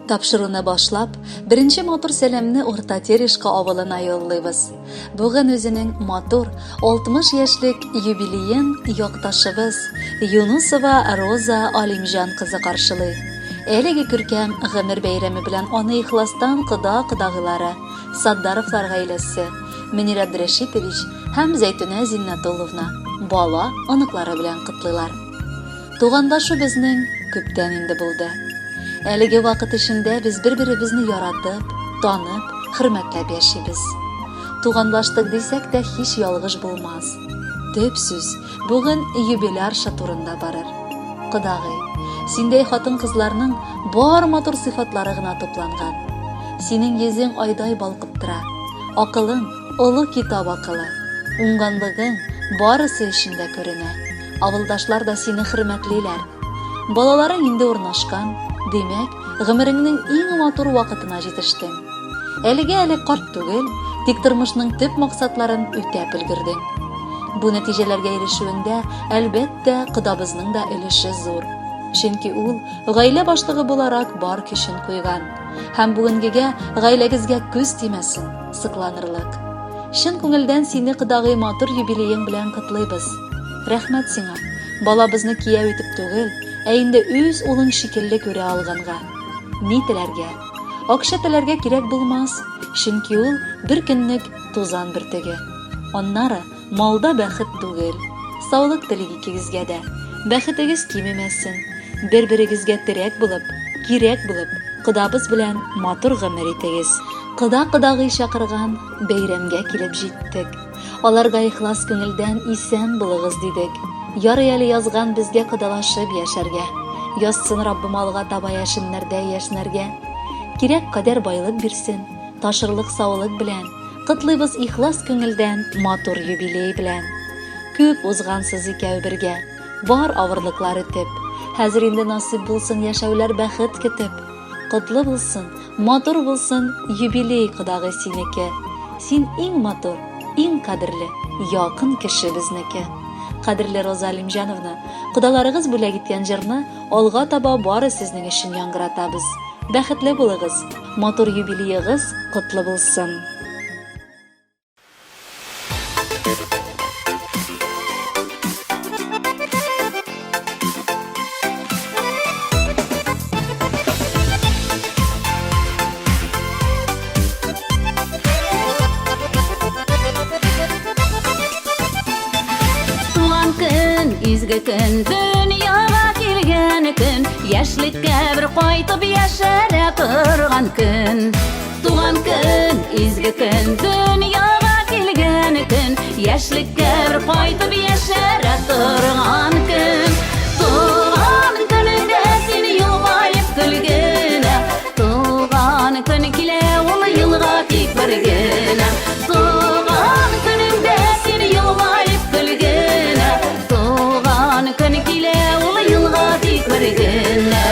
Тапшыруны башлап, беренче матур сәламне Урта Терешка авылына юллыйбыз. Бүген үзенең матур 60 яшьлек юбилеен якташыбыз Юнусова Роза Алимҗан кызы каршылый. Әлеге күркәм гомер бәйрәме белән аны ихластан кода-кодагыйлары, Саддаровлар гаиләсе, Мөнир Абдрәшитович һәм Зәйтүнә Зиннәтулловна, бала, оныклары белән котлыйлар. Туганлашу безнең күптән инде булды. Әлеге вакыт эчендә без бер-беребезне яратып, танып, хөрмәтләп яшибез. Туганлаштык дисәк тә һич ялгыш булмас. Төп сүз бүген юбилярша турында барыр. Кодагый, синдәй хатын-кызларның бар матур сыйфатлары гына тупланган. Синең йөзең айдай балкып тора. Акылың, олы китап акылы. Уңганлыгың барысы өчен дә күренә. Авылдашлар да сине хөрмәтлиләр. Балаларың инде урнашкан, димәк, гомереңнең иң матур вакытына җитештең. Әлегә әле карт түгел, тик тормышның төп максатларын үтәп өлгердең. Бу нәтиҗәләргә ирешүеңдә, әлбәттә, кодабызның да өлеше зур. Чөнки ул гаилә башлыгы буларак бар көчен куйган. Һәм бүгенгегә гаиләгезгә күз тимәсен, сокланырлык. Чын күңелдән сине кодагый матур юбилеең белән котлыйбыз. Рәхмәт сиңа, балабызны кияү итеп түгел, ә инде үз улың шикелле күрә алганга. Ни теләргә? Акча теләргә кирәк булмас, чөнки ул бер көнлек тузан бөртеге. Аннары, малда бәхет түгел. Саулык телик икегезгә дә. Бәхетегез кимемәсен. Бер-берегезгә терәк булып, кирәк булып, кодабыз белән матур гомер итегез. Кода-кодагый чакырган бәйрәмгә килеп җиттек. Аларга ихлас күңелдән исән булыгыз дидек. Ярый әле язган безгә кодалашып яшәргә. Язсын Раббым алга таба яшеннәрдә яшьнәргә. Кирәк кадәр байлык бирсен, ташырлык саулык белән. Котлыйбыз ихлас күңелдән матур юбилей белән. Күп узгансыз икәү бергә, бар авырлыклар үтеп. Хәзер инде насыйп булсын яшәүләр бәхет көтеп. Котлы булсын, матур булсын юбилей кодагый синеке. Син иң матур, иң кадерле, якын кеше безнеке. Кадерле Роза Алимҗановна, кодаларыгыз бүләк иткән җырны алга таба бары сезнең өчен яңгыратабыз. Бәхетле булыгыз, матур юбилеегыз котлы булсын! Туган көн, изге көн, дөньяга килгән көн, яшьлеккә бер кайтып яшәрә торган көн. Туган көн, изге көн, дөньяга килгән көн, яшьлеккә бер кайтып яшәрә торган көн. Туган көнеңдә син елмаеп көлгенә, туган көн килә ул елга тик бер генә. Туган көнеңдә син елмаеп көлгенә, туган көн килә ул елга тик бер генә.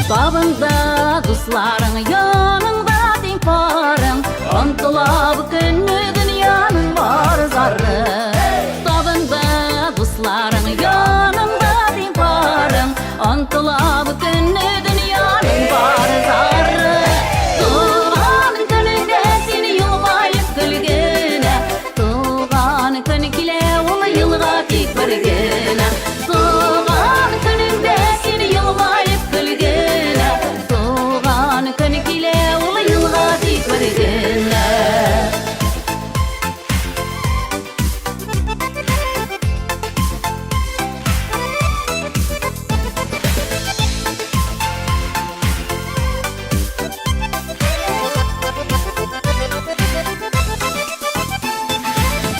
Табында дусларың, яныңда тиң парың, Онтыла бу көнне дөньяның бар зары. Табында дусларың, яныңда тиң парың, Онтыла бу көнне дөньяның бар зары. Туган көнеңдә син елмаеп көлгенә, Туган көн килә ул елга тик бер генә. Туган көнеңдә син елмаеп көлгенә. Туган көн килә ул елга тик бер генә.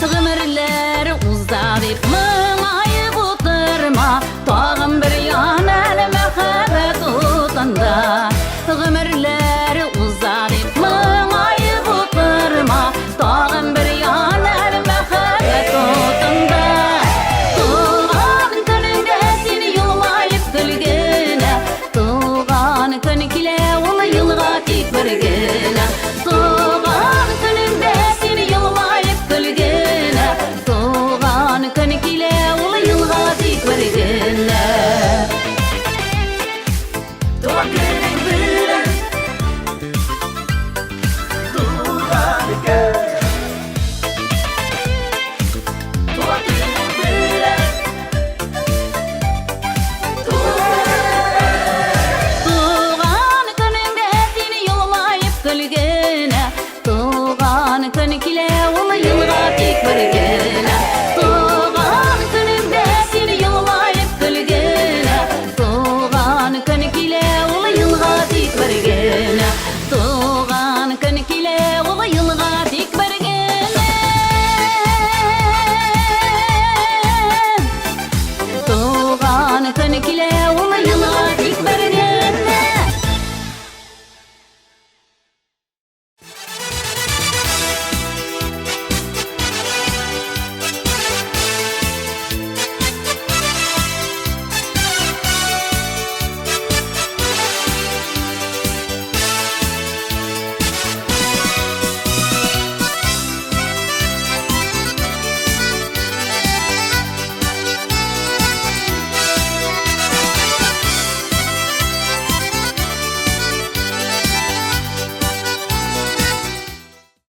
Гомерләр уза дип